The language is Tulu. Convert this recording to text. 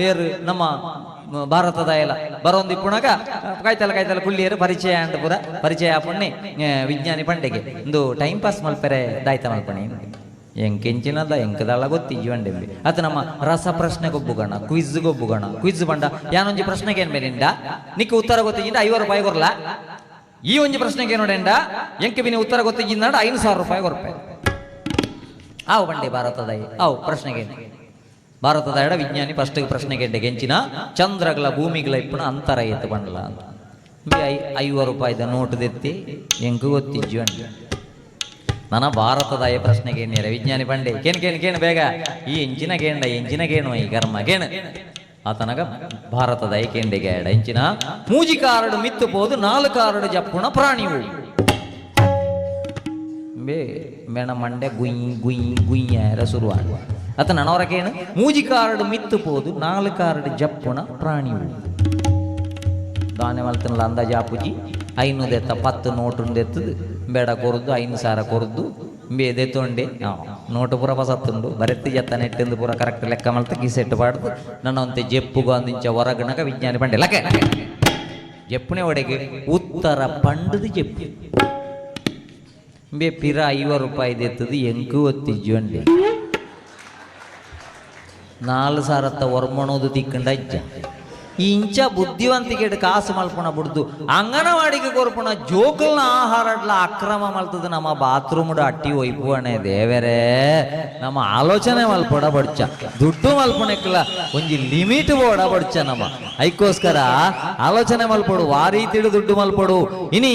ಏರು ನಮ್ಮ ಭಾರತದ ಎಲ್ಲ ಬರೋಂದು ಇಪ್ಪುಣಗ ಕಾಯ್ತಲ್ಲ ಕಾಯ್ತಲ್ಲ ಕುಳ್ಳಿಯರು ಪರಿಚಯ ಅಂಡ್ ಪೂರ ಪರಿಚಯ ಪುಣ್ಣೆ ವಿಜ್ಞಾನಿ ಪಂಡೆಗೆ ಒಂದು ಟೈಮ್ ಪಾಸ್ ಮಲ್ಪೆರೆ ದಾಯ್ತ ಮಲ್ಪಣೆ ಎಂಕೆಂಚಿನದ ಎಂಕದಲ್ಲ ಗೊತ್ತಿಜ್ಜಿ ಅಂಡೆಂಬಿ. ಅದು ನಮ್ಮ ರಸ ಪ್ರಶ್ನೆ ಗೊಬ್ಬುಗಣ, ಕ್ವಿಜ್ ಗೊಬ್ಬುಗಣ. ಕ್ವಿಜ್ ಬಂಡ ಯಾನೊಂಜಿ ಪ್ರಶ್ನೆಗೆ ಏನ್ ಬೇರಿಂಡ ನಿಕ್ಕ ಉತ್ತರ ಗೊತ್ತಿಜ್ಜಿಂದ 50 ರೂಪಾಯಿ ಕೊರ್ಲ. ಈ ಒಂಜಿ ಪ್ರಶ್ನೆಗೆ ನೋಡೆಂಡ ಎಂಕೆ ಬಿನಿ ಉತ್ತರ ಗೊತ್ತಿಜ್ಜಿಂದ 5,000 ರೂಪಾಯಿ ಕೊರ್ಪೆ. ಆವು ಬಂಡೆ ಭಾರತದ ಆವು ಪ್ರಶ್ನೆಗೆ ಭಾರತದ ಎಡ ವಿಜ್ಞಾನಿ ಫಸ್ಟ್ ಪ್ರಶ್ನೆ ಗೆಡ್ಡೆ ಗೆಂಚಿನ ಚಂದ್ರಗಳ ಭೂಮಿಗಳ ಇಪ್ಪಣ ಅಂತರ ಎತ್ತು ಬಂಡ್ಲ ಬಿ 50 ರೂಪಾಯಿದ ನೋಟು ದೆತ್ತಿ ಎಂಕು ಗೊತ್ತಿಜ್ಜು ಅಂಡ. ನನ್ನ ಭಾರತದ I ಪ್ರಶ್ನೆಗೆ ಏನೇರ ವಿಜ್ಞಾನಿ ಬಂಡೆ ಕೇನು ಕೇನು ಕೇನು ಬೇಗ ಈ ಎಂಚಿನ ಕೇಂಡ ಎಂಚಿನ ಕೇಣು ಈ ಕರ್ಮ ಕೇನು ಆತನಗ ಭಾರತದ I ಕೇಂಡಿಗೆ ಎಡ ಎಂಚಿನ ಮೂಜಿ ಕಾರಡು ಮಿತ್ತು ಪೋದು 4 ಕಾರಡು ಜಪ್ಪುಣ ಪ್ರಾಣಿವು ಬೇ ಮೇಣ ಮಂಡೆ ಗುಯ್ ಗುಯ್ ಗುಯ್ಯಾರ ಶುರುವಾಗ ಅತ ನನವರಕೇನು ಮೂಜಿ ಕಾರಡು ಮಿತ್ತು ಪೋದು 4 ಕಾರಡು ಜಪ್ಪುಣ ಪ್ರಾಣಿವು ದಾನೆ ಮಲ್ತನಲ ಅಂದಾಜಾಪುಜಿ 5 ದೆತ್ತ 10 ನೋಟು ದೆತ್ತದು ಬೇಡ ಕೊರದ್ದು 5,000 ಕೊರದ್ದು ಬೇ ದೆತ್ತೊಂಡೆ ನೋಟು ಪೂರ ಪಸತ್ತುಂಡು ಬರೆತ್ತು ಜತ್ತ ನೆಟ್ಟಿಂದು ಪೂರ ಕರೆಕ್ಟ್ ಲೆಕ್ಕ ಮಲ್ತ ಕೀಸೆಟ್ಟು ಪಾಡ್ದು ನನ್ನಂತೆ ಜೆಪ್ಪುಗು ಅಂದಿಂಚ ಹೊರಗಣಕ ವಿಜ್ಞಾನಿ ಪಂಡೆ ಲಕ್ಕೆ ಜೆಪ್ಪುನೆ ಒಡೆಗೆ ಉತ್ತರ ಪಂಡದು ಜೆಪ್ಪು ಬೇ ಪಿರ 50 ರೂಪಾಯಿ ದೆತ್ತದು ಎಂಕು ಒತ್ತಿಜ್ಜು ಅಂಡೆ 4 ಸಾರತ್ತ ಒರ್ಮಣೋದು ತಿಕ್ಕಂಡ ಅಜ್ಜ ಇಂಚ ಬುದ್ಧಿವಂತಿಕೆ ಕಾಸು ಮಲ್ಪಣ ಬುಡ್ದು ಅಂಗನವಾಡಿಗೆ ಕೊರ್ಪಣ ಜೋಕಲ್ನ ಆಹಾರಡ್ಲ ಅಕ್ರಮ ಮಲ್ತದ ನಮ್ಮ ಬಾತ್ರೂಮ್ ಅಟ್ಟಿ ಒಯ್ಪುವಣೆ ದೇವರೇ. ನಮ್ಮ ಆಲೋಚನೆ ಮಲ್ಪಡ ಬಡ್ಚ ದುಡ್ಡು ಮಲ್ಪಣಕ್ಲ ಒಂಜಿ ಲಿಮಿಟ್ ಬೋಡ ಬಡ್ಚ ನಮ್ಮ ಐಕ್ಕೋಸ್ಕರ ಆಲೋಚನೆ ಮಲ್ಪಡು ವಾರೀತಿಡು ದುಡ್ಡು ಮಲ್ಪಡು ಇನಿ.